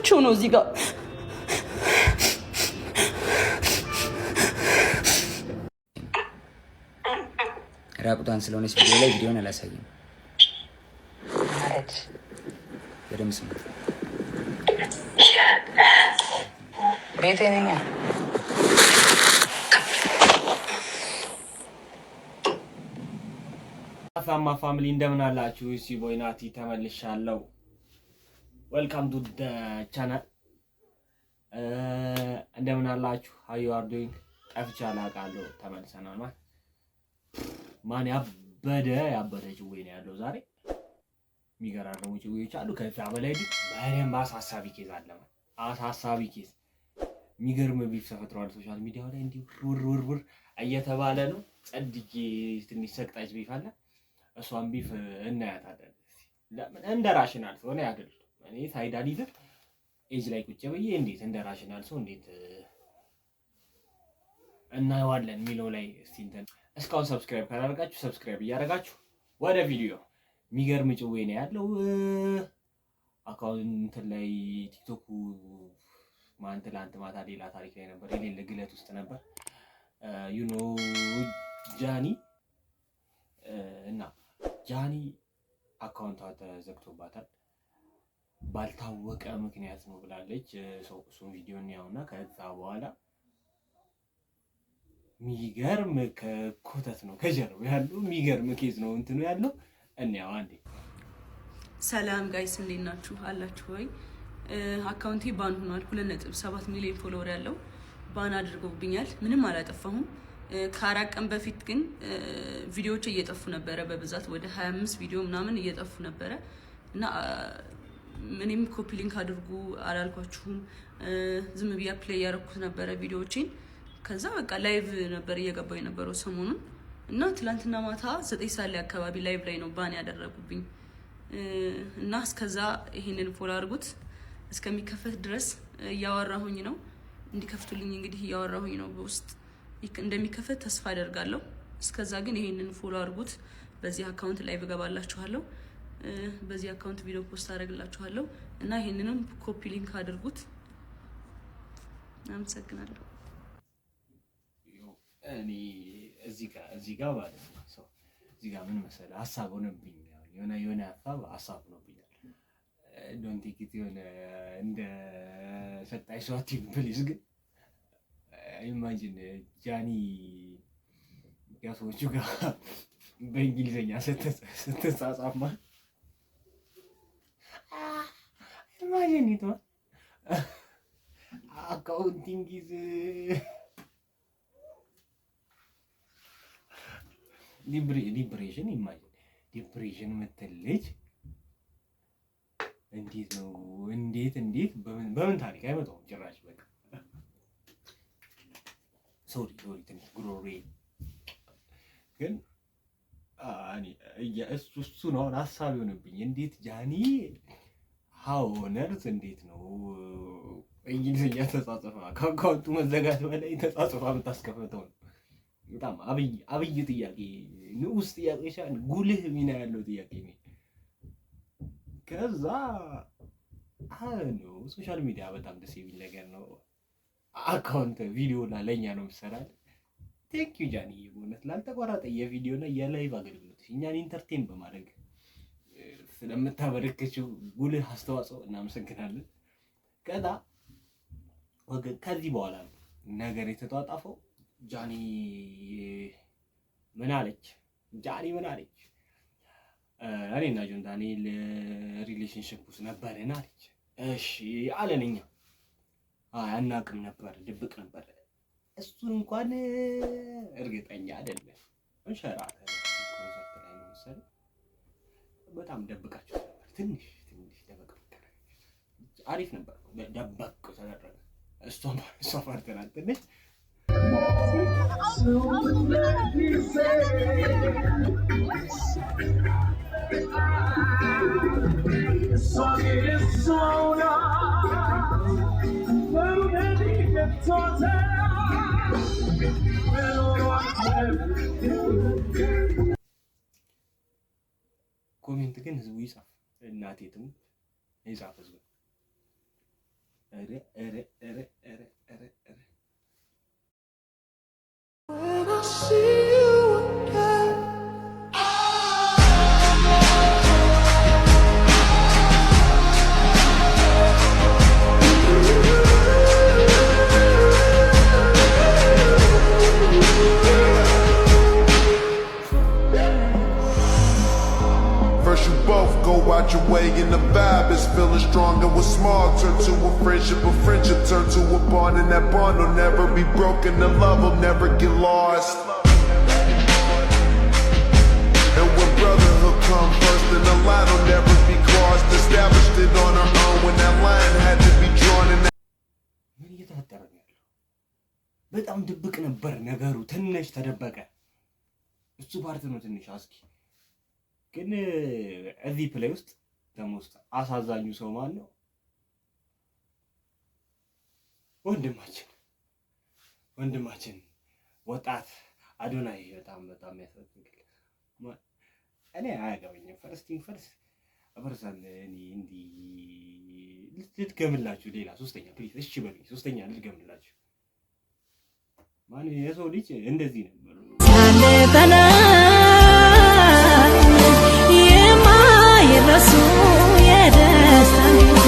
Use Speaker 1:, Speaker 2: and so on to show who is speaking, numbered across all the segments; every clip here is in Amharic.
Speaker 1: ትቼው ነው እዚህ ጋር።
Speaker 2: ራቁቷን ስለሆነች ቪዲዮ ላይ ቪዲዮን አላሳይም። በደምብ ስሙት።
Speaker 3: ቤቴ ነኝ።
Speaker 4: ፋማ family እንደምን አላችሁ? It's your boy ናቲ ተመልሻለሁ። Welcome to the channel። እንደምን አላችሁ? How you are doing? ጠፍቻለሁ አውቃለሁ። ተመልሰናል። ማን ያበደ ያበደ ጭዌ ነው ያለው ዛሬ። የሚገራርሙ ጭዌዎች አሉ። ከዛ በላይ ግን በደንብ አሳሳቢ case አለ። አሳሳቢ case፣ የሚገርም beef ተፈጥሯል። Social media ው ላይ እንዲህ ውር ውር ውር እየተባለ ነው። ጸድዬ ትንሽ ሰቅጣጭ beef አለ። እሷን beef እናያታለን። ለምን እንደ rational ሰው እኔ አይደል እኔ side አልይዝም። ኤጅ ላይ ቁጭ ብዬ እንዴት እንደ rational ሰው እንዴት እናየዋለን የሚለው ላይ እስቲ እንትን እስካሁን subscribe ካላደረጋችሁ subscribe እያደረጋችሁ ወደ ቪዲዮ። የሚገርም ጭዌ ነው ያለው። Account ላይ ቲክቶኩ ማን ትላንት ማታ ሌላ ታሪክ ላይ ነበር፣ የሌለ ግለት ውስጥ ነበር። ጃኒ እና ጃኒ account ቷ ተዘግቶባታል ባልታወቀ ምክንያት ነው ብላለች። So እሱን ቪዲዮ እንያውና ከዛ በኋላ የሚገርም ከኮተት ነው ከጀርባ ያለው፣ የሚገርም case ነው እንትኑ ያለው፣ እንያው አንዴ።
Speaker 1: ሰላም guys፣ እንዴት ናችሁ? አላችሁ ወይ? Account ኤ ban ሆኗል። 2.7 ሚሊዮን follower ያለው ban አድርገውብኛል። ምንም አላጠፋሁም። ከ4 ቀን በፊት ግን ቪዲዮዎች እየጠፉ ነበረ በብዛት፣ ወደ 25 ቪዲዮ ምናምን እየጠፉ ነበረ እና እኔም copy link አድርጉ አላልኳችሁም። ዝም ብዬ play ያደረኩት ነበረ ቪዲዮዎቼን። ከዛ በቃ live ነበር እየገባው የነበረው ሰሞኑን እና ትላንትና ማታ 9 ሰዓት ላይ አካባቢ live ላይ ነው ban ያደረጉብኝ እና እስከዛ ይሄንን follow አድርጉት። እስከሚከፈት ድረስ እያወራሁኝ ነው። እንዲከፍቱልኝ እንግዲህ እያወራሁኝ ነው በውስጥ። እንደሚከፈት ተስፋ አደርጋለሁ። እስከዛ ግን ይሄንን follow አድርጉት። በዚህ account live እገባላችኋለሁ። በዚህ account ቪዲዮ post አደርግላችኋለሁ እና ይሄንንም copy link አድርጉት። አመሰግናለሁ።
Speaker 4: እኔ እዚህ ጋር ማለት ነው፣ so እዚህ ጋር ምን መሰለህ ሀሳብ ሆነብኝ፣ የሆነ ሀሳብ ሀሳብ ሆኖብኛል። Don't take it የሆነ እንደ ሰጣይ ሰው please። ግን imagine ጃኒ ከሰዎቹ ጋር በእንግሊዝኛ ስትጻጻፍ ማለት፣ imagine it, accounting is depression። Imagine depression የምትል ልጅ እንዴት ነው፣ እንዴት እንዴት በምን ታሪክ አይመጣውም ጭራሽ። በቃ sorry sorry፣ ትንሽ ጉሮሬ ግን እሱ ነው አሁን ሀሳብ የሆነብኝ። እንዴት ጃኒ how on earth እንዴት ነው እንግሊዝኛ ተጻጽፋ ከ account ኡ መዘጋት በላይ ተጻጽፋ የምታስከፍተው ነው። በጣም አብይ አብይ ጥያቄ፣ ንዑስ ጥያቄ ሳይሆን ጉልህ ሚና ያለው ጥያቄ ነው። ከዛ ነው social media በጣም ደስ የሚል ነገር ነው። Account ቪዲዮ ለእኛ ነው የምትሰራል። Thank you ጃኒ፣ በእውነት ላልተቋረጠ የቪዲዮ እና የ live አገልግሎት እኛን entertain በማድረግ ስለምታበረክችው ጉልህ አስተዋጽኦ እናመሰግናለን። ከዛ ከዚህ በኋላ ነው ነገር የተጧጣፈው። ጃኒ ምን አለች? ጃኒ ምን አለች? እኔና ጆን ዳንኤል relationship ውስጥ ነበርን አለች። እሺ አለን እኛ። አይ አናውቅም ነበር፣ ድብቅ ነበር። እሱን እንኳን እርግጠኛ አይደለም። ሸራተን ኮንሰርት ላይ ነው መሰለኝ በጣም ደብቃችሁ ነበር። ትንሽ ትንሽ ደበቅ አሪፍ ነበር። ደበቅ ተደረገ። እሷ ፈርተናል ትንሽ።
Speaker 5: So let me say እሷ ናት መውደድ ገብቷታል መኖሯን።
Speaker 4: Comment ግን ህዝቡ ይጻፍ፣ እናቴ ትሙት ይጻፍ ህዝቡ። ኧረ ኧረ ኧረ ኧረ ኧረ ኧረ።
Speaker 5: When I see you again.
Speaker 6: First you both go out your way and the vibe is feeling strong, and what's small turn to a friendship turn to a bond, and that bond will never be broken, the love will never get lost. And when brotherhood come first, then the line will never be crossed. Established it on our own when that line had to be drawn and
Speaker 4: ምን እየተፈጠረ ነው ያለው? በጣም ድብቅ ነበር ነገሩ፣ ትንሽ ተደበቀ። እሱ part ነው ትንሽ አስኪ። ግን እዚህ play ውስጥ ደግሞ ውስጥ አሳዛኙ ሰው ማን ነው? ወንድማችን ወጣት አዶናይ በጣም በጣም ያሳዝናል። እኔ አያገባኝም። First thing first person፣ እኔ እንዲህ ልድገምላችሁ፣ ሌላ ሶስተኛ please፣ እሺ በሉኝ፣ ሶስተኛ ልድገምላችሁ። ማን የሰው ልጅ እንደዚህ ነበር።
Speaker 7: ያለፈናል የማይረሱ የደስታ ጊዜ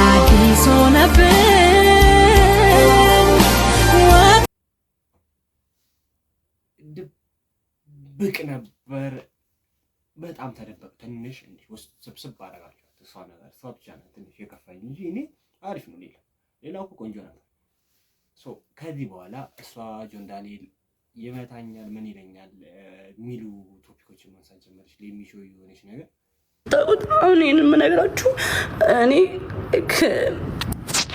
Speaker 7: አዲስ ሆነብን።
Speaker 4: ድብቅ ነበር። በጣም ተደበቅ። ትንሽ እንዲህ ውስጥ ስብስብ አደረጋቸዋት። እሷ ነገር እሷ ብቻ ናት ትንሽ የከፋኝ እንጂ እኔ አሪፍ ነው። ሌላው እኮ ቆንጆ ነበር። So ከዚህ በኋላ እሷ ጆን ዳንኤል ይመታኛል ምን ይለኛል የሚሉ topic ኦችን ማንሳት ጀመረች። ለሚሾ የሆነች ነገር።
Speaker 1: ታውቁት አሁን ይሄን የምነግራችሁ እኔ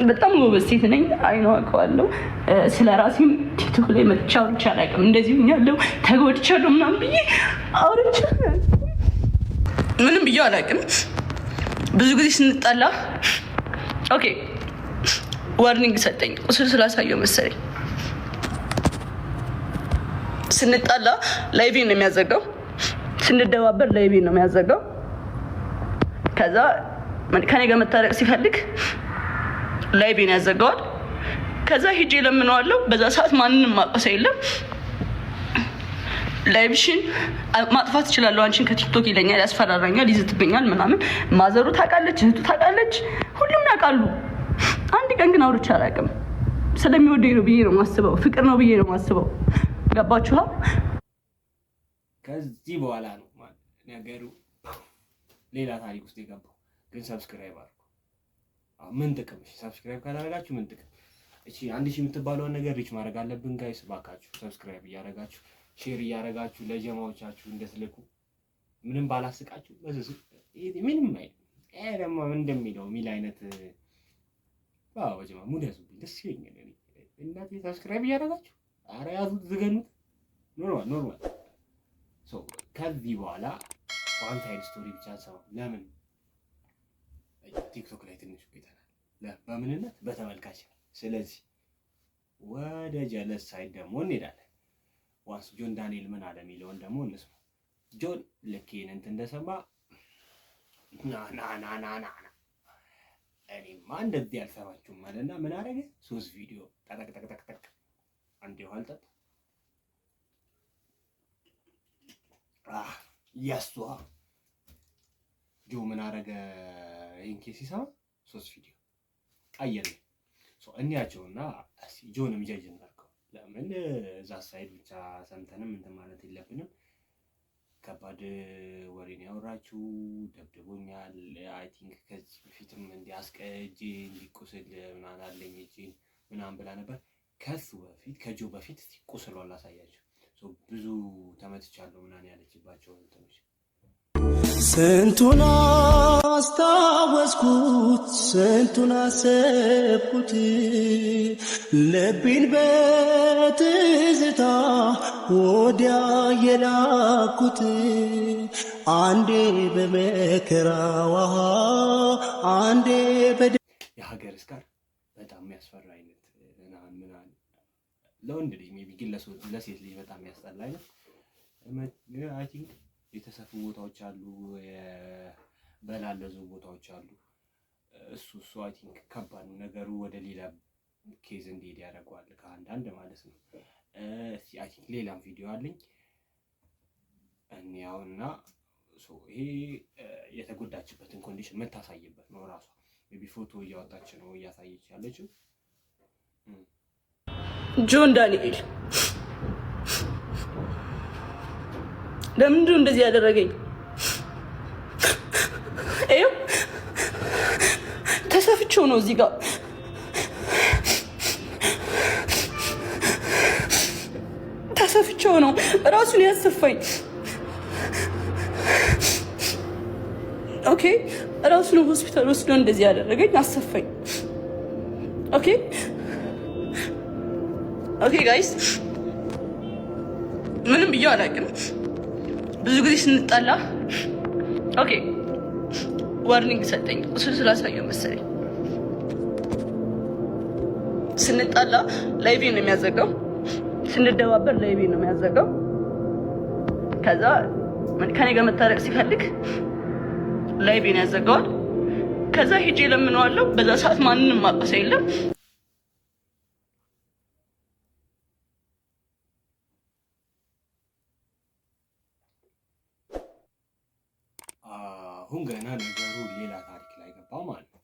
Speaker 1: በጣም ጎበዝ ሴት ነኝ። አይኖ አውቀዋለሁ። ስለ ራሴም ቲክቶክ ላይ መጥቼ አውርቼ አላውቅም። እንደዚህ ሆኛለሁ፣ ተጎድቻለሁ ምናምን ብዬ አውርቼ ምንም ብዬ አላውቅም። ብዙ ጊዜ ስንጣላ okay warning ሰጠኝ። ቁስል ስላሳየው መሰለኝ። ስንጣላ live ኤን ነው የሚያዘጋው። ስንደባበር live ኤን ነው የሚያዘጋው። ከዛ ከኔ ጋር መታረቅ ሲፈልግ live ኤን ያዘጋዋል። ከዛ ሂጄ ለምነዋለሁ። በዛ ሰዓት ማንንም ማውቀው ሰው የለም። Live ሽን ማጥፋት እችላለሁ አንቺን ከቲክቶክ ይለኛል፣ ያስፈራራኛል፣ ይዝትብኛል ምናምን። ማዘሩ ታውቃለች፣ እህቱ ታውቃለች፣ ሁሉም ያውቃሉ። አንድ ቀን ግን አውርቼ አላውቅም። ስለሚወደኝ ነው ብዬ ነው የማስበው። ፍቅር ነው ብዬ ነው የማስበው። ገባችኋል?
Speaker 4: ከዚህ በኋላ ነው ነገሩ ሌላ ታሪክ ውስጥ የገባው። ግን subscribe አድርጉ። ምን ጥቅም? እሺ subscribe ካላደረጋችሁ ምን ጥቅም? እቺ 1,000 የምትባለውን ነገር reach ማድረግ አለብን guys። ባካችሁ subscribe እያደረጋችሁ፣ share እያደረጋችሁ ለጀማዎቻችሁ እንደትልኩ፣ ምንም ባላስቃችሁ በስሱ ምንም አይልም። ይሄ ደግሞ ምን እንደሚለው የሚል አይነት አዎ፣ በጀማ mood ያዙብኝ፣ ደስ ይለኛል። እኔ እናቴ subscribe እያደረጋችሁ፣ ኧረ ያዙት፣ ዝገኑት። Normal normal። So ከዚህ በኋላ one side story ብቻ ሰው ለምን ቲክቶክ ላይ ትንሽ ቆይተናል። በምንነት በተመልካች። ስለዚህ ወደ ጀለስ side ደግሞ እንሄዳለን። Once ጆን ዳንኤል ምን አለ የሚለውን ደግሞ እንስማ። ጆን ልክ ይሄን እንትን እንደሰማ ና ና ና ና ና ና፣ እኔማ እንደዚህ አልሰማችሁም አለና ምን አደረገ? ሶስት ቪዲዮ ጠቅ ጠቅ ጠቅ ጠቅ። አንድ ውሃ አልጠጣ የሷ ጆ ምን አደረገ? ይህን case ሲሰማ ሶስት ቪዲዮ አየር ላይ እንያቸውና ጆንም ጀጅ እናድርገው። ለምን እዛ side ብቻ ሰምተንም እንትን ማለት የለብንም። ከባድ ወሬን ያወራችሁ፣ ደብድቦኛል። I think ከዚህ በፊትም እንዲያስቀ እጄ እንዲቁስል ምናምን አለኝ እጄን ምናምን ብላ ነበር። ከሱ በፊት ከጆ በፊት ቁስሏን ላሳያችሁ። ብዙ ተመትቻለሁ ምናምን ያለችባቸው እንትኖች።
Speaker 5: ስንቱን አስታወስኩት፣ ስንቱን አሰብኩት፣ ልቤን በትዝታ ወዲያ የላኩት፣ አንዴ በመከራዋ አንዴ በደ
Speaker 4: የሀገር scar በጣም የሚያስፈራ አይነት ምናምን ምናምን፣ ለወንድ ልጅ maybe፣ ግን ለሴት ልጅ በጣም የሚያስጠላ አይነት I think የተሰፉ ቦታዎች አሉ፣ የበላለዙ ቦታዎች አሉ። እሱ I think ከባድ ነው ነገሩ፣ ወደ ሌላ case እንዲሄድ ያደርገዋል ከአንዳንድ ማለት ነው። I think ሌላም ቪዲዮ አለኝ እንያውና ይሄ የተጎዳችበትን condition የምታሳይበት ነው። ራሷ maybe ፎቶ እያወጣች ነው እያሳየች ያለችው።
Speaker 1: ጆን ዳንኤል ለምንድን ነው እንደዚህ ያደረገኝ? ይኸው ተሰፍቼው ነው እዚህ ጋር። ተሰፍቼው ነው ራሱን ያሰፋኝ። Okay፣ ራሱ ነው ሆስፒታል ወስዶ እንደዚህ ያደረገኝ፣ አሰፋኝ። Okay guys፣ ምንም ብዬው አላውቅም። ብዙ ጊዜ ስንጣላ okay warning ሰጠኝ። ቁስል ስላሳየው መሰለኝ። ስንጣላ live ኤን ነው የሚያዘጋው፣ ስንደባበር live ኤን ነው የሚያዘጋው። ከዛ ከኔ ጋር መታረቅ ሲፈልግ live ኤን ያዘጋዋል። ከዛ ሄጄ ለምነዋለሁ። በዛ ሰዓት ማንንም ማውቀው ሰው የለም።
Speaker 4: አሁን ገና ነገሩ ሌላ ታሪክ ላይ ገባ ማለት ነው።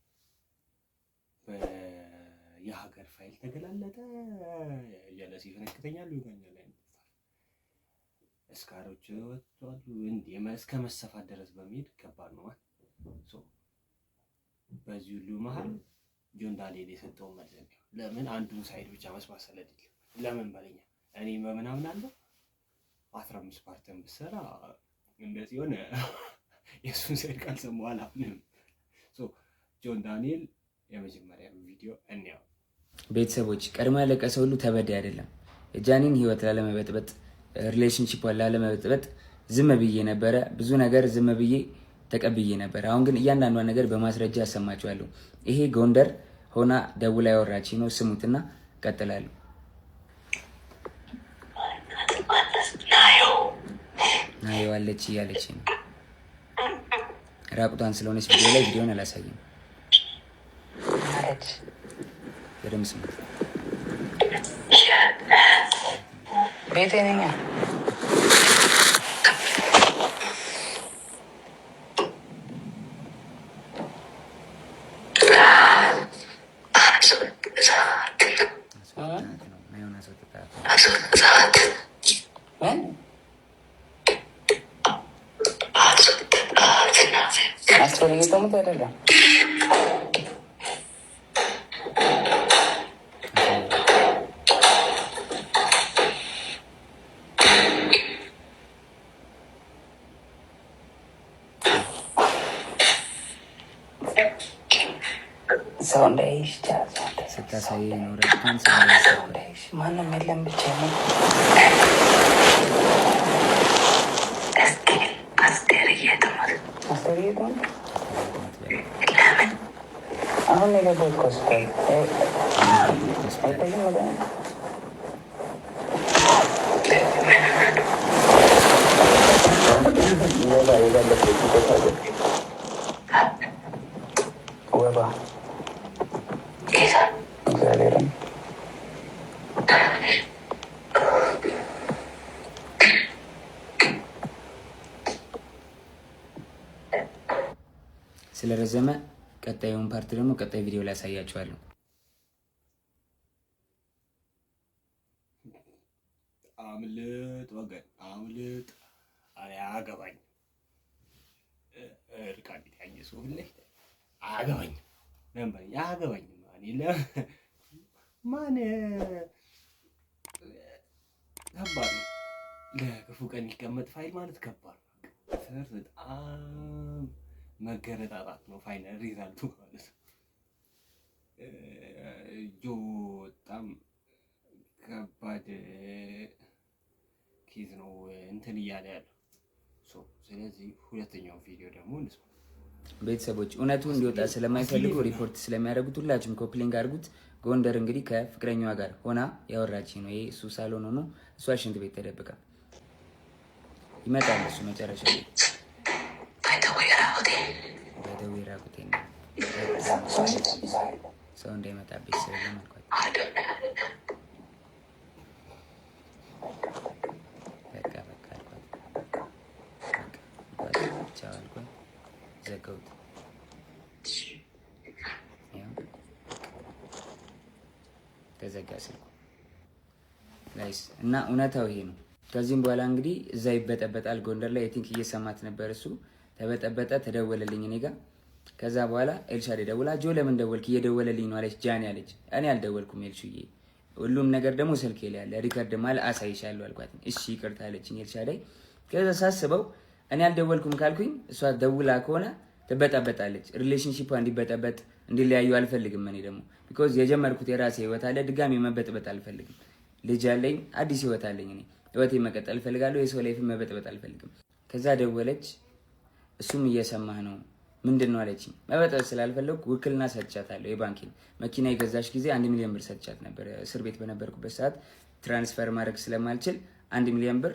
Speaker 4: የሀገር ፋይል ተገላለጠ፣ ጀለስ ይፈነክተኛል፣ ይወጋኛል አይነት scar ኦች ወጥቷሉ። እንዲህ እስከ መሰፋት ድረስ በመሄድ ከባድ ነው። በዚህ ሁሉ መሀል ጆን ዳንኤል የሰጠውን መልስ ነው። ለምን አንዱን side ብቻ መስማት ስለሌለ ለምን በለኛ እኔ በምናምን አለው 15 part ን ብሰራ እንደዚህ ሆነ የእሱን side ካልሰማሁ አላምንም። ጆን ዳንኤል የመጀመሪያ ቪዲዮ እንያው።
Speaker 2: ቤተሰቦች፣ ቀድሞ ያለቀሰ ሁሉ ተበዳይ አይደለም። የጃኒን ህይወት ላለመበጥበጥ፣ relationship ላለመበጥበጥ ዝም ብዬ ነበረ። ብዙ ነገር ዝም ብዬ ተቀብዬ ነበር። አሁን ግን እያንዳንዷን ነገር በማስረጃ አሰማችኋለሁ። ይሄ ጎንደር ሆና ደውላ ያወራች ነው። ስሙትና ቀጥላለሁ። ናየዋለች እያለች ነው። ራቁቷን ስለሆነች ቪዲዮ ላይ ቪዲዮን አላሳይም። በደምብ ስሙት።
Speaker 3: ቤቴ ነኝ።
Speaker 2: አስወጣት ነው፣ ናየውን አስወጥታት።
Speaker 3: ምን አስፈልጌ ተሙት አይደለም። ሰው እንዳይሽ፣
Speaker 2: ስታሳይ ነው ራቁቷን ስለሆነች።
Speaker 3: እንዳይሽ፣ ማንም የለም ብቻ ነው። አስቴር ትሙት። አሁን ነው የገባሁት ከሆስፒታል። አይታይም ወደ ወባ የጋለበት ወባ እግዚአብሔርን።
Speaker 2: ስለረዘመ ቀጣዩን part ደግሞ ቀጣይ ቪዲዮ ላይ ያሳያችኋለሁ።
Speaker 4: አምልጥ ወገን አምልጥ። አያገባኝ እርቃ እንዴት ያየ ሰው ፊት ለፊት አያገባኝም ነበር፣ አያገባኝም። እኔ ማን ከባድ ነው። ለክፉ ቀን የሚቀመጥ ፋይል ማለት ከባድ ነው። ስር በጣም መገረጣጣት ነው final result ኡ ማለት ነው። ጆ በጣም ከባድ case ነው እንትን እያለ ያለው። ስለዚህ ሁለተኛው ቪዲዮ ደግሞ እንስማ።
Speaker 2: ቤተሰቦች፣ እውነቱ እንዲወጣ ስለማይፈልጉ ሪፖርት ስለሚያደርጉት ሁላችሁም copy link አድርጉት። ጎንደር እንግዲህ ከፍቅረኛዋ ጋር ሆና ያወራች ነው። ይሄ እሱ ሳሎን ሆኖ እሷ ሽንት ቤት ተደብቃ ይመጣል። እሱ መጨረሻ ላይ በደዌ ራቁቴን ነው።
Speaker 3: ሰው የለም፣ ሰው የለም።
Speaker 2: ሰው እንዳይመጣብሽ ሰው የለም አልኳት። በቃ በቃ አልኳት። በቃ አልኳት። ቻው አልኳት። ዘጋሁት። ያው ተዘጋ ስልኩ guys። እና እውነታው ይሄ ነው። ከዚህም በኋላ እንግዲህ እዛ ይበጠበጣል ጎንደር ላይ፣ I think እየሰማት ነበር እሱ። ተበጠበጠ፣ ተደወለልኝ እኔ ጋ። ከዛ በኋላ ኤልሻዴ ደውላ ጆ ለምን ደወልክ? እየደወለልኝ ነው አለች። ጃኒ አለች። እኔ አልደወልኩም ኤልሹዬ፣ ሁሉም ነገር ደግሞ ስልኬ ላይ ያለ record ማለ አሳይሻለሁ አልኳት። እሺ ይቅርታ አለችኝ ኤልሻዳይ። ከዛ ሳስበው እኔ አልደወልኩም ካልኩኝ እሷ ደውላ ከሆነ ትበጠበጣለች። Relationship እንዲበጠበጥ እንዲለያዩ አልፈልግም። እኔ ደግሞ because የጀመርኩት የራሴ ህይወት አለ። ድጋሚ መበጥበጥ አልፈልግም። ልጅ አለኝ፣ አዲስ ህይወት አለኝ። እኔ ህይወቴ መቀጠል እፈልጋለሁ። የሰው life መበጥበጥ አልፈልግም። ከዛ ደወለች። እሱም እየሰማህ ነው ምንድን ነው አለችኝ። መበጥበጥ ስላልፈለግኩ ውክልና ሰጥቻታለሁ። የባንኬን መኪና የገዛሽ ጊዜ 1 ሚሊዮን ብር ሰጥቻት ነበር። እስር ቤት በነበርኩበት ሰዓት transfer ማድረግ ስለማልችል 1 ሚሊዮን ብር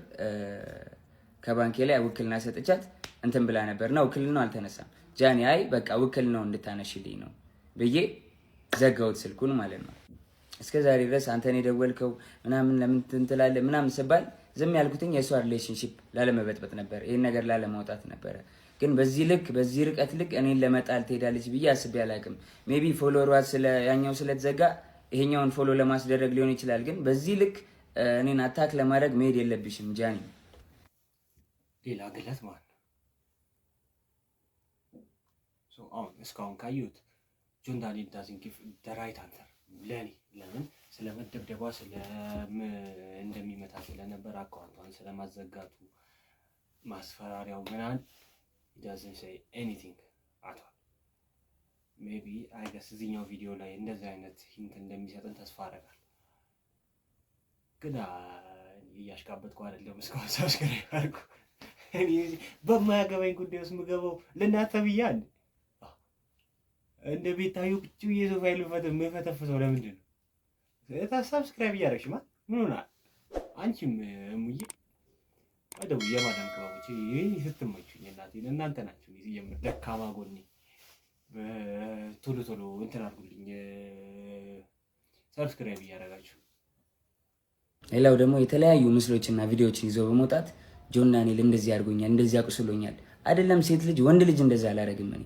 Speaker 2: ከባንኬ ላይ ውክልና ሰጥቻት እንትን ብላ ነበር እና ውክልናው አልተነሳም። ጃኒ አይ በቃ ውክልናው እንድታነሽልኝ ነው ብዬ ዘጋሁት ስልኩን ማለት ነው። እስከ ዛሬ ድረስ አንተን የደወልከው ምናምን ለምን እንትን ትላለህ ምናምን ስባል ዝም ያልኩትኝ የእሷ relationship ላለመበጥበጥ ነበር፣ ይህን ነገር ላለማውጣት ነበረ። ግን በዚህ ልክ፣ በዚህ ርቀት ልክ እኔን ለመጣል ትሄዳለች ብዬ አስቤ አላውቅም። Maybe follower ዋ ስለ ያኛው ስለተዘጋ ይሄኛውን follow ለማስደረግ ሊሆን ይችላል። ግን በዚህ ልክ እኔን attack ለማድረግ መሄድ የለብሽም ጃኒ።
Speaker 4: ሌላ ግለት ማለት ነው። አሁን እስካሁን ካየሁት ጆን ዳንኤል doesn't give the right answer ለእኔ። ለምን ስለ መደብደቧ፣ ስለ እንደሚመታ ስለነበር፣ account ቷን ስለማዘጋቱ፣ ማስፈራሪያው ምናምን doesn't say anything at all። Maybe I guess እዚህኛው ቪዲዮ ላይ እንደዚህ አይነት hint እንደሚሰጥን ተስፋ አደርጋለሁ። ግን እያሽቃበጥኩ አይደለም። እስካሁን subscribe አድርጉ። እኔ በማያገባኝ ጉዳይ ውስጥ የምገባው ለእናንተ ብያ እንደ ቤታዩ ቁጭ ብዬ ሶፋ የምፈተፍተው ለምንድን ነው? Subscribe እያደረግሽ ማ ምን ሆናል? አንቺም እሙዬ ወደው የማዳም ቅባቦች ይህ ስትመቹኝ እናቴ እናንተ ናችሁ። የምር ደካማ ጎኔ ቶሎ ቶሎ እንትን አድርጉልኝ subscribe እያደረጋችሁ።
Speaker 2: ሌላው ደግሞ የተለያዩ ምስሎችና ቪዲዮዎችን ይዞ በመውጣት ጆን ዳንኤል እንደዚህ አድርጎኛል፣ እንደዚህ አቁስሎኛል። አይደለም ሴት ልጅ ወንድ ልጅ እንደዛ አላደርግም። እኔ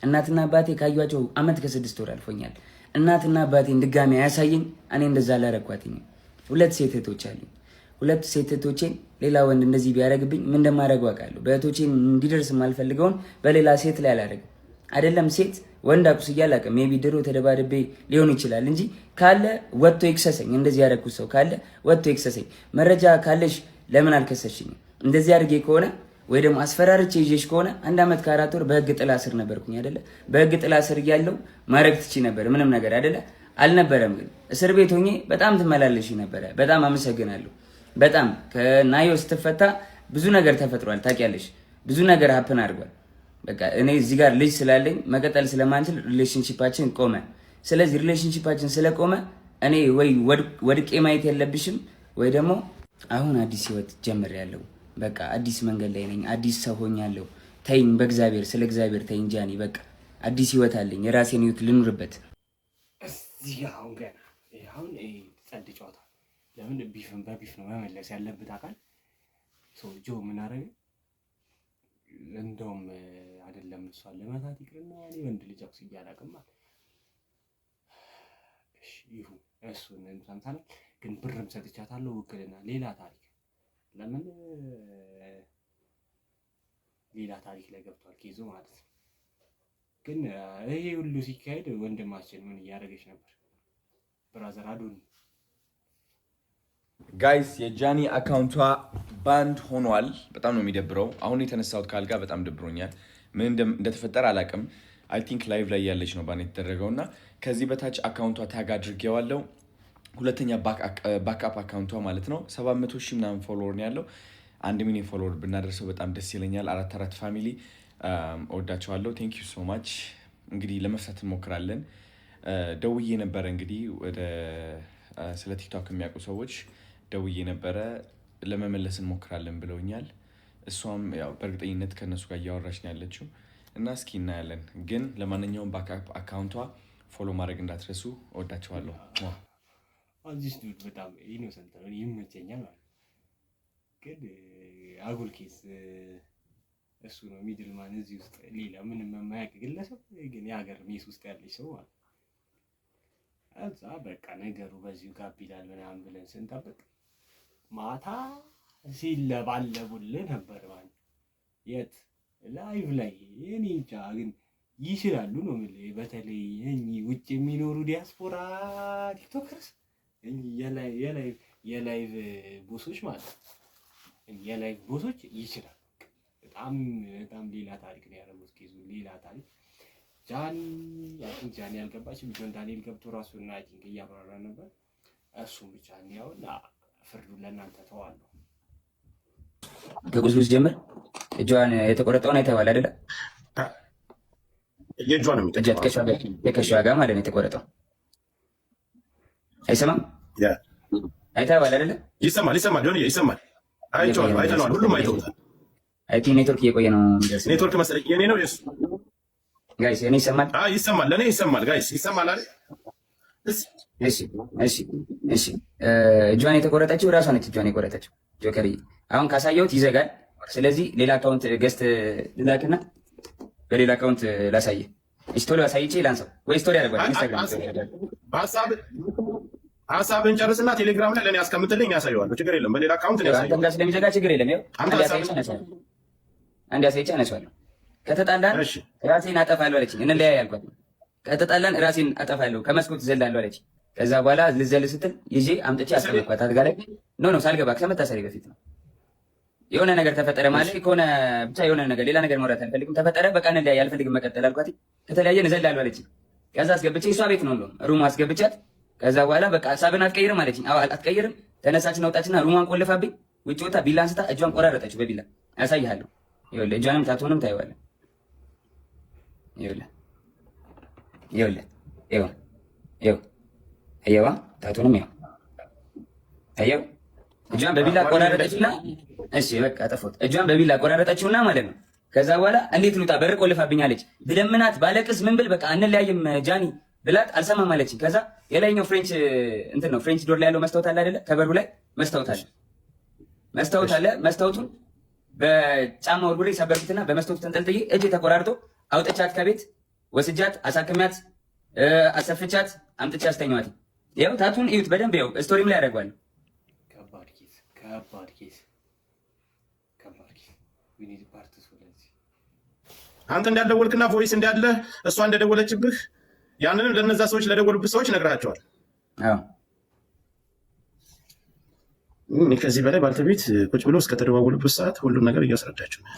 Speaker 2: እናትና አባቴ ካዩቸው አመት ከ6 ወር አልፎኛል። እናትና አባቴን ድጋሚ አያሳየኝ። እኔ እንደዛ አላረኳትኝም። ሁለት ሴት እህቶች አሉኝ። ሁለት ሴት እህቶቼን ሌላ ወንድ እንደዚህ ቢያደርግብኝ ምን እንደማደርገው አውቃለሁ። በእህቶቼን እንዲደርስ የማልፈልገውን በሌላ ሴት ላይ አላደርግም። አይደለም ሴት ወንድ አቁስዬ አላውቅም። Maybe ድሮ ተደባድቤ ሊሆን ይችላል እንጂ ካለ ወጥቶ ይክሰሰኝ። እንደዚህ ያደረኩት ሰው ካለ ወጥቶ ይክሰሰኝ። መረጃ ካለሽ ለምን አልከሰሽኝም? እንደዚህ አድርጌ ከሆነ ወይ ደግሞ አስፈራርቼ ይዤሽ ከሆነ አንድ አመት ከ4 ወር በህግ ጥላ ስር ነበርኩኝ አይደለ? በህግ ጥላ ስር እያለሁ ማድረግ ትቺ ነበር ምንም ነገር አይደለ? አልነበረም። ግን እስር ቤት ሆኜ በጣም ትመላለሽ ነበረ። በጣም አመሰግናለሁ። በጣም ከናዮ ስትፈታ ብዙ ነገር ተፈጥሯል። ታውቂያለሽ፣ ብዙ ነገር happen አድርጓል። በቃ እኔ እዚህ ጋር ልጅ ስላለኝ መቀጠል ስለማንችል relationship ኣችን ቆመ። ስለዚህ relationship ኣችን ስለቆመ እኔ ወይ ወድቄ ማየት የለብሽም ወይ ደግሞ አሁን አዲስ ህይወት ጀምሬያለሁ። በቃ አዲስ መንገድ ላይ ነኝ። አዲስ ሰው ሆኛለሁ። ተይኝ፣ በእግዚአብሔር ስለ እግዚአብሔር ተይኝ ጃኒ። በቃ አዲስ ህይወት አለኝ። የራሴን ህይወት ልኑርበት።
Speaker 4: እዚህ ጋር አሁን ገና አሁን ጸድ ጨዋታ። ለምን beef ን በ beef ነው መመለስ ያለበት አካል ጆ ምን አደረገ? እንደውም አይደለም እሷን ለመታት ይቅርና እኔ ወንድ ልጅ አቁስዬ አላውቅም አለ። እሺ ይሁን፣ እሱን ሰምተናል። ግን ብርም ሰጥቻታለሁ፣ ውክልና ሌላ ታሪክ። ለምን ሌላ ታሪክ ላይ ገብቷል case ኡ ማለት ነው። ግን ይሄ ሁሉ ሲካሄድ ወንድማችን ምን እያደረገች ነበር? Brother አዶኒ።
Speaker 8: Guys፣ የጃኒ account ቷ banned ሆኗል። በጣም ነው የሚደብረው። አሁን የተነሳሁት ካልጋ በጣም ደብሮኛል። ምን እንደተፈጠረ አላውቅም። I think live ላይ ያለች ነው ban የተደረገው እና ከዚህ በታች account ቷ tag አድርጌዋለሁ። ሁለተኛ backup account ቷ ማለት ነው። 700,000 ምናምን follower ነው ያለው። 1 ሚሊዮን follower ብናደርሰው በጣም ደስ ይለኛል። አራት አራት family እወዳቸዋለሁ። Thank you so much። እንግዲህ ለመፍታት እንሞክራለን። ደውዬ ነበረ፣ እንግዲህ ወደ ስለ ቲክቶክ የሚያውቁ ሰዎች ደውዬ ነበረ። ለመመለስ እንሞክራለን ብለውኛል። እሷም ያው በእርግጠኝነት ከእነሱ ጋር እያወራች ነው ያለችው። እና እስኪ እናያለን። ግን ለማንኛውም backup account ቷ follow ማድረግ እንዳትረሱ። እወዳችኋለሁ።
Speaker 4: This dude በጣም innocent ነው፣ ይመቸኛል ማለት ግን አጉል case እሱ ነው middle man እዚህ ውስጥ፣ ሌላ ምንም የማያውቅ ግለሰብ ግን የሀገር mess ውስጥ ያለች ሰው ማለት። እዛ በቃ ነገሩ በዚሁ ጋብ ይላል ምናምን ብለን ስንጠብቅ ማታ ሲለባለቡልህ ነበር ማለት። የት live ላይ? እኔ እንጃ ግን ይችላሉ ነው የምልህ። በተለይ እኚህ ውጭ የሚኖሩ ዲያስፖራ TikTokers፣ እኚህ የ live boss ኦች ማለት ነው። የ live boss ኦች ይችላሉ። በጣም በጣም ሌላ ታሪክ ነው ያደረጉት። Case ኡ ሌላ ታሪክ። ጃኒ፣ I think ጃኒ ያልገባችም፣ ጆን ዳንኤል ገብቶ ራሱ እና I think እያብራራ ነበር። እሱም ብቻ እንያውና ፍርዱን ለእናንተ ተዋለሁ።
Speaker 2: ከቁስሉ ስጀምር እጇን የተቆረጠውን አይተኸዋል አይደለ?
Speaker 9: የእጇ ነው።
Speaker 2: እጇ ትከሻዋ ጋር ማለት ነው የተቆረጠው። አይሰማም? አይተኸዋል አይደለ?
Speaker 9: ይሰማል፣ ይሰማል፣ ጆንዬ ይሰማል። አይቼዋለሁ፣ አይተነዋል፣ ሁሉም አይተውታል።
Speaker 2: I think ኔትወርክ እየቆየ ነው የሚደርሰው።
Speaker 9: ኔትወርክ መሰለኝ፣ የኔ ነው የሱ?
Speaker 2: Guys፣ እኔ ይሰማል?
Speaker 9: አይ ይሰማል፣ ለእኔ ይሰማል። Guys፣ ይሰማል አይደል?
Speaker 2: እሺ። እጇን የተቆረጠችው እራሷ ነች። እጇን የቆረጠችው ጆከር አሁን ካሳየሁት ይዘጋል። ስለዚህ ሌላ account guest ልላክና በሌላ account ላሳየ። እሺ፣ ቶሎ አሳይቼ ላንሳው ወይ story አደርገዋለሁ ኢንስታግራም።
Speaker 9: ሀሳብህን ጨርስና ቴሌግራም ላይ ለእኔ አስቀምጥልኝ፣ ያሳየዋለሁ። ችግር የለም። በሌላ account ነው
Speaker 2: አንተም ጋር ስለሚዘጋ ችግር የለም። ይኸው አንድ አሳይቼ አነሳዋለሁ። አንድ አሳይቼ አነሳዋለሁ። ከተጣላን ራሴን አጠፋለሁ አለችኝ። እንለያይ አልኳት። ከተጣላን ራሴን አጠፋለሁ፣ ከመስኮት ዘላለሁ አለችኝ። ከዛ በኋላ ልዘል ስትል ይዤ አምጥቼ አስቀመጥኳት አልጋ ላይ። No, no፣ ሳልገባ ከመታሰሪ በፊት ነው። የሆነ ነገር ተፈጠረ ማለት ከሆነ ብቻ የሆነ ነገር፣ ሌላ ነገር ማውራት አልፈልግም። ተፈጠረ፣ በቃ እንለያይ፣ አልፈልግም መቀጠል አልኳት። ከተለያየን እዘላለሁ አለችኝ። ከዛ አስገብቼ እሷ ቤት ነው እንደውም room አስገብቻት። ከዛ በኋላ በቃ ሀሳብን አትቀይርም አለችኝ። አዎ አትቀይርም። ተነሳችና ወጣችና room ሟን ቆልፋብኝ ውጭ ወጣ ቢላ አንስታ እጇን ቆራረጠችው በቢላ። አሳይሃለሁ። ይኸውልህ እጇንም tattoo ንም ታየዋለህ። ይኸውልህ፣ ይኸውልህ፣ ይኸው፣ ይኸው፣ አየዋ፣ tattoo ንም ይኸው፣ አየው። እጇን በቢላ ቆራረጠችውና፣ እሺ በቃ ጠፋሁት። እጇን በቢላ ቆራረጠችውና ማለት ነው። ከዛ በኋላ እንዴት ልውጣ? በር ቆልፋብኛለች። ብለምናት ባለቅስ ምን ብል በቃ እንለያይም ጃኒ ብላት አልሰማም አለችኝ። ከዛ የላይኛው French እንትን ነው፣ French door ላይ ያለው መስታወት አለ አይደለ? ከበሩ ላይ መስታወት አለ፣ መስታወት አለ። መስታወቱን በጫማ ወርውሬ ሰበርኩትና በመስታወቱ ተንጠልጥዬ እጄ ተቆራርጦ አውጥቻት ከቤት ወስጃት አሳክሚያት አሰፍቻት አምጥቼ አስተኛዋት። ያው tattoo ን እዩት በደንብ፣ ያው story ም ላይ አደርገዋለሁ።
Speaker 4: ከባድ case፣ ከባድ case፣ ከባድ case። We need part two ለዚህ።
Speaker 9: አንተ እንዳልደወልክና voice እንዳለ እሷ እንደደወለችብህ ያንንም ለነዛ ሰዎች፣ ለደወሉብህ ሰዎች ነግረሃቸዋል።
Speaker 2: አዎ።
Speaker 9: እኔ ከዚህ በላይ ባልተቤት ቁጭ ብሎ እስከተደዋወሉበት ሰዓት ሁሉን ነገር እያስረዳችሁ ነው።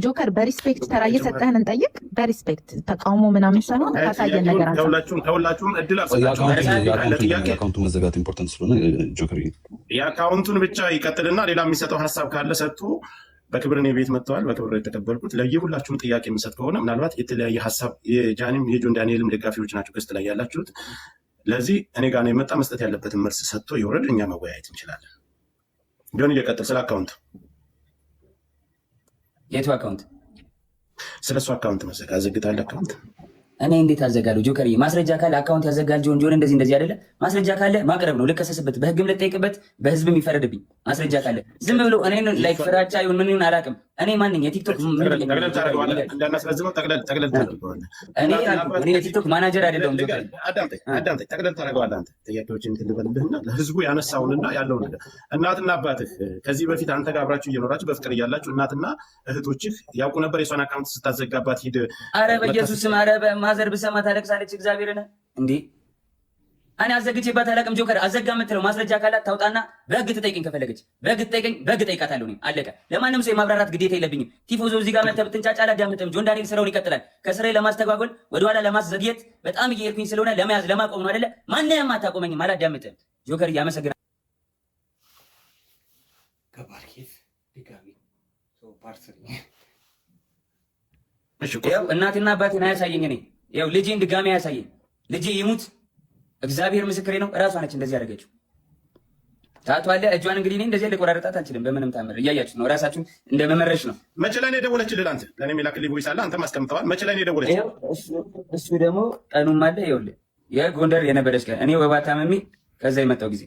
Speaker 10: ጆከር፣ በ respect ተራ እየሰጠህን እንጠይቅ። በ respect ተቃውሞ ምናምን ሳይሆን ካሳየን ነገር አንጻር።
Speaker 9: ከሁላችሁም እድል አልሰጣችሁም። ለጥያቄ
Speaker 11: የ account ኡ መዘጋት important ስለሆነ ጆከር።
Speaker 9: የ account ኡን ብቻ ይቀጥልና ሌላ የሚሰጠው ሀሳብ ካለ ሰጥቶ በክብር እኔ ቤት መጥተዋል። በክብር የተቀበልኩት። ለየሁላችሁም ጥያቄ የምሰጥ ከሆነ ምናልባት የተለያየ ሀሳብ፣ የጃኒም የጆን ዳንኤልም ደጋፊዎች ናቸው guest ላይ ያላችሁት። ለዚህ እኔ ጋር ነው የመጣ፣ መስጠት ያለበትን መልስ ሰጥቶ ይውረድ፣ እኛ መወያየት እንችላለን። ጆን እየቀጥል ስለ account።
Speaker 2: የቱ account?
Speaker 9: ስለ እሱ account መዘጋ ዘግታል account።
Speaker 2: እኔ እንዴት አዘጋለሁ? ጆከር፣ ማስረጃ ካለ account ያዘጋል። ጆን ጆን እንደዚህ እንደዚህ አይደለ? ማስረጃ ካለ ማቅረብ ነው። ልከሰስበት፣ በህግም ልጠይቅበት፣ በህዝብም ይፈረድብኝ። ማስረጃ ካለ ዝም ብሎ እኔን like ፍራቻ ይሁን ምን ይሁን አላውቅም። እኔ ማንኝ የቲክቶክ
Speaker 9: ጠቅለል ታደርገዋለህ፣ እንዳናስረዝመው ጠቅለል ጠቅለል ታደርገዋለህ።
Speaker 2: እኔ አልኩህ፣ እኔ የቲክቶክ ማናጀር አይደለሁም ጆከር።
Speaker 9: አዳምጠኝ፣ አዳምጠኝ። ጠቅለል ታደርገዋለህ። አንተ ጥያቄዎችን እንትን ልበልብህና ለህዝቡ ያነሳውንና ያለውን ነገር፣ እናትና አባትህ ከዚህ በፊት አንተ ጋር አብራችሁ እየኖራችሁ በፍቅር እያላችሁ እናትና እህቶችህ ያውቁ ነበር የሷን account ስታዘጋባት ሂድ?
Speaker 2: አረ በኢየሱስ ስም፣ አረ በ mother ብሰማ ታለቅሳለች። እግዚአብሔርን እንዴ፣ እኔ አዘግቼባት አላውቅም። ጆከር፣ አዘጋ የምትለው ማስረጃ ካላት ታውጣና በህግ ትጠይቀኝ። ከፈለገች በህግ ትጠይቀኝ፣ በህግ ጠይቃታለሁ። እኔ አለቀ። ለማንም ሰው የማብራራት ግዴታ የለብኝም። ቲፎዞ እዚህ ጋር መተህ ብትንጫጫ አላዳምጥም። ጆን ዳንኤል ስራውን ይቀጥላል። ከስራዬ ለማስተጓጎል፣ ወደኋላ ለማዘግየት በጣም እየሄድኩኝ ስለሆነ ለመያዝ ለማቆም ነው አይደለ? ማንም አታቆመኝም። አላዳምጥም። ጆከር፣ እያመሰግናለሁ።
Speaker 4: ከባድ case ድጋሚ part three።
Speaker 2: ያው እናቴና አባቴን አያሳየኝ። እኔ ያው ልጄን ድጋሚ አያሳየኝ። ልጄ ይሙት፣ እግዚአብሔር ምስክሬ ነው። እራሷ ነች እንደዚህ ያደረገችው። Tattoo አለ። እጇን እንግዲህ እኔ እንደዚህ ልቆራረጣት አልችልም በምንም ታምር። እያያችሁት ነው። ራሳችሁን እንደ መመረሽ ነው።
Speaker 9: መቼ ላይ ነው የደወለችልህ? አንተ ለእኔ የላክልኝ voice አለ፣ አንተም አስቀምጠዋል። መቼ ላይ ነው የደወለችልህ?
Speaker 2: ይኸው እሱ ደግሞ ቀኑም አለ። ይኸውልህ የጎንደር የነበረች ቀን እኔ ወባ ታመሜ ከዛ የመጣው ጊዜ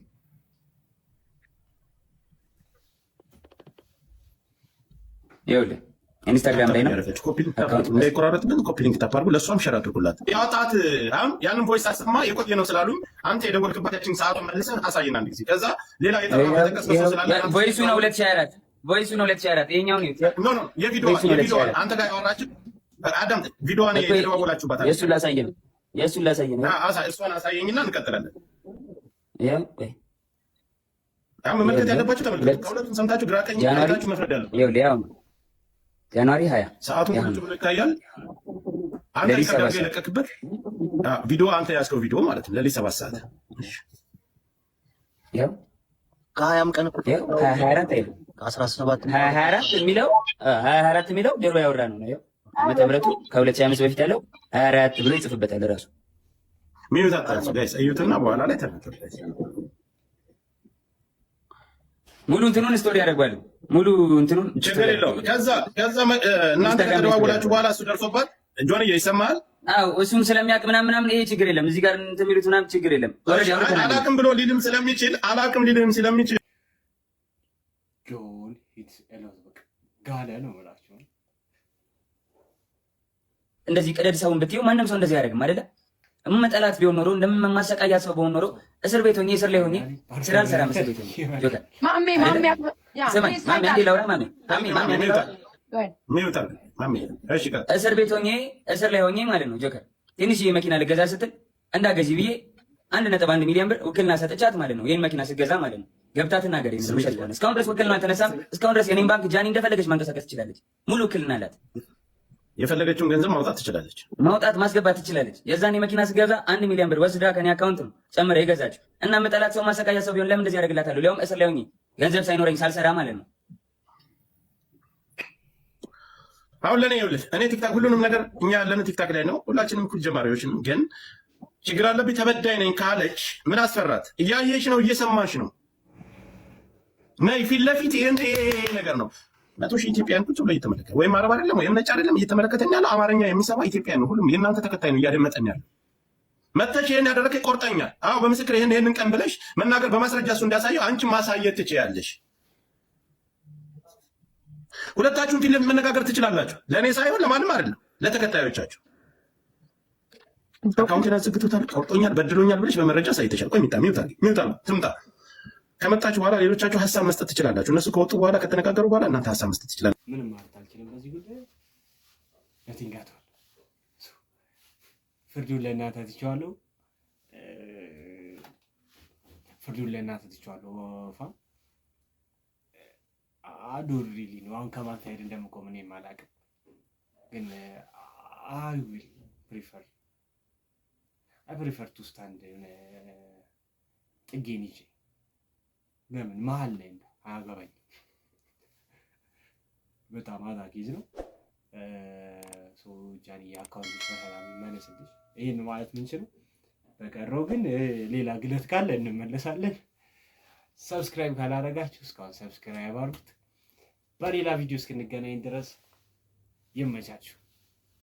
Speaker 2: ይኸውልህ ኢንስታግራም ላይ ነው።
Speaker 9: እንዳይቆራረጥብን copy link tap አድርጉ። ለእሷም share አድርጉላት። ያወጣት አሁን ያንን voice አሰማ የቆየ ነው ስላሉኝ አንተ የደወልክባት ያችን ሰዓቱን መልሰህ አሳየን አንድ ጊዜ። ከዛ ሌላ የጠራው የጠቀስከው ሰው ስላለ
Speaker 2: voice ኡ ነው 2024፣ voice ኡ ነው 2024። ይኸኛውን ይኸው።
Speaker 9: No፣ የቪዲዮ አንተ ጋር ያወራችን አዳምጥ። ቪዲዮዋን የተደዋወላችሁባት
Speaker 2: የእሱን ላሳየህ ነው። የእሱን ላሳየህ ነው።
Speaker 9: እሷን አሳየኝና እንቀጥላለን።
Speaker 2: ይኸው ቆይ።
Speaker 9: አሁን መመልከት ያለባችሁ ተመልከቱ። ከሁለቱም ሰምታችሁ ግራ ቀኝ አይታችሁ መፍረድ ያለባችሁ።
Speaker 2: ይኸውልህ ያው January 20።
Speaker 9: ሰዓቱን ቁጭ ብሎ ይታያል። አንተ
Speaker 2: ሌሊት
Speaker 9: record
Speaker 2: 7
Speaker 9: አድርገህ
Speaker 2: ሰዓት።
Speaker 9: የለቀክበት ቪዲዮ፣ አንተ ያዝከው ቪዲዮ ማለት ነው። ሌሊት 7 ሰዓት።
Speaker 2: ይኸው።
Speaker 5: ከ20ም ቀን
Speaker 2: ይኸው 2024 አይልም።
Speaker 5: ከ17
Speaker 2: 2024 የሚለው፣ 2024 የሚለው ድሮ ያወራ ነው። ይኸው ዓመተ ምሕረቱ ከ2025 በፊት ያለው 24 ብሎ ይጽፍበታል ራሱ።
Speaker 9: Mute አታንሱ guys፣ እዩትና በኋላ ላይ ተናገሩ።
Speaker 2: ሙሉ እንትኑን story ያደርጓል። ሙሉ እንትኑን
Speaker 9: ችግር የለውም። ከዛ እናንተ ከተደዋወላችሁ በኋላ እሱ ደርሶባት ጆንዬ ይሰማሃል?
Speaker 2: አዎ እሱም ስለሚያውቅ ምናምን ምናምን ይሄ ችግር የለም። እዚህ ጋር እንትን የሚሉት ምናምን ችግር የለም። Already አውርተናል።
Speaker 9: አላቅም ብሎ ሊልም ስለሚችል፣ አላቅም ሊልም ስለሚችል
Speaker 4: ጆን hits a lot። በቃ ጋለ ነው የምላቸው።
Speaker 2: እንደዚህ ቅደድ ሰውን ብትይው ማንም ሰው እንደዚህ አያደርግም አይደለ? እመጠላት ቢሆን ኖሮ፣ እንደማሰቃያ ሰው በሆን ኖሮ እስር ቤት ሆኜ፣ እስር ላይ ሆኜ ስራ አልሰራም። እስር ቤት ሆኜ ጆከር
Speaker 10: ማሜ ማሜ ያ
Speaker 2: ስማኝ ማሜ፣ አንዴ ላውራ። ማሜ ማሜ ማሜ፣ አንዴ ላውራ።
Speaker 9: Mute አድርግ ማሜ። እሺ ቀጥል።
Speaker 2: እስር ቤት ሆኜ፣ እስር ላይ ሆኜ ማለት ነው ጆከር፣ ትንሽዬ መኪና ልገዛ ስትል እንዳገዢ ብዬ 1.1 ሚሊዮን ብር ውክልና ሰጥቻት ማለት ነው። ይህን መኪና ስገዛ ማለት ነው። ገብታ ትናገር ይሄንን ውሸት ከሆነ። እስካሁን ድረስ ውክልና አልተነሳም። እስካሁን ድረስ የኔን ባንክ ጃኒ እንደፈለገች ማንቀሳቀስ ትችላለች። ሙሉ ውክልና አላት።
Speaker 9: የፈለገችውን ገንዘብ ማውጣት ትችላለች።
Speaker 2: ማውጣት ማስገባት ትችላለች። የዛን መኪና ስገዛ 1 ሚሊዮን ብር ወስዳ ከኔ account ነው ጨምረ የገዛችው። እና መጠላት ሰው ማሰቃያ ሰው ቢሆን ለምን እንደዚህ ያደርግላታለሁ? ሊያውም እስር ላይ ሆኜ ገንዘብ ሳይኖረኝ ሳልሰራ ማለት ነው።
Speaker 9: አሁን ለእኔ ይኸውልህ፣ እኔ ቲክታክ ሁሉንም ነገር እኛ ያለነው ቲክታክ ላይ ነው። ሁላችንም እኩል ጀማሪዎች ነን። ግን ችግር አለብኝ ተበዳይ ነኝ ካለች ምን አስፈራት? እያየች ነው፣ እየሰማች ነው። ነይ ፊት ለፊት ይሄን ይሄ ነገር ነው። 100,000 ኢትዮጵያን ቁጭ ብሎ እየተመለከተ፣ ወይም አረብ አይደለም ወይም ነጭ አይደለም እየተመለከተን ያለው አማርኛ የሚሰማ ኢትዮጵያን ነው። ሁሉም የእናንተ ተከታይ ነው እያደመጠን ያለው። መተሽ ይሄን ያደረገ ቆርጠኛል። አዎ በምስክር ይሄን ይሄንን ቀን ብለሽ መናገር፣ በማስረጃ እሱ እንዲያሳየው አንቺ ማሳየት ትችያለሽ። ሁለታችሁም ፊት ለፊት መነጋገር ትችላላችሁ። ለእኔ ሳይሆን ለማንም አይደለም፣ ለተከታዮቻችሁ። አካውንቴን አዘግቶታል፣ ቆርጦኛል፣ በድሎኛል ብለሽ በመረጃ አሳይተሻል። ቆይ ሚጣ mute አድርጊ፣ mute አድርጊ፣ ትምጣ። ከመጣችሁ በኋላ ሌሎቻችሁ ሀሳብ መስጠት ትችላላችሁ። እነሱ ከወጡ በኋላ፣ ከተነጋገሩ በኋላ እናንተ ሀሳብ መስጠት ትችላላችሁ።
Speaker 4: ምንም ማለት አልችልም በዚህ ጉዳይ፣ nothing at all። ፍርዱን ለእናንተ ትቼዋለሁ። ፍርዱን ለእናንተ ትቼዋለሁ። Fam, I don't really know። አሁን ከማን side እንደምቆም እኔም አላውቅም፣ ግን I prefer to stand የሆነ ጥጌን ይዤ ለምን መሀል ላይ ነው አያገባኝም። በጣም አዛ case ነው። ጃኒ account በሰላም ይመለስልሽ። ይህን ማለት ምንችለው። በቀረው ግን ሌላ ግለት ካለ እንመለሳለን። Subscribe ካላደረጋችሁ እስካሁን subscribe አድርጉት። በሌላ ቪዲዮ እስክንገናኝ ድረስ ይመቻችሁ።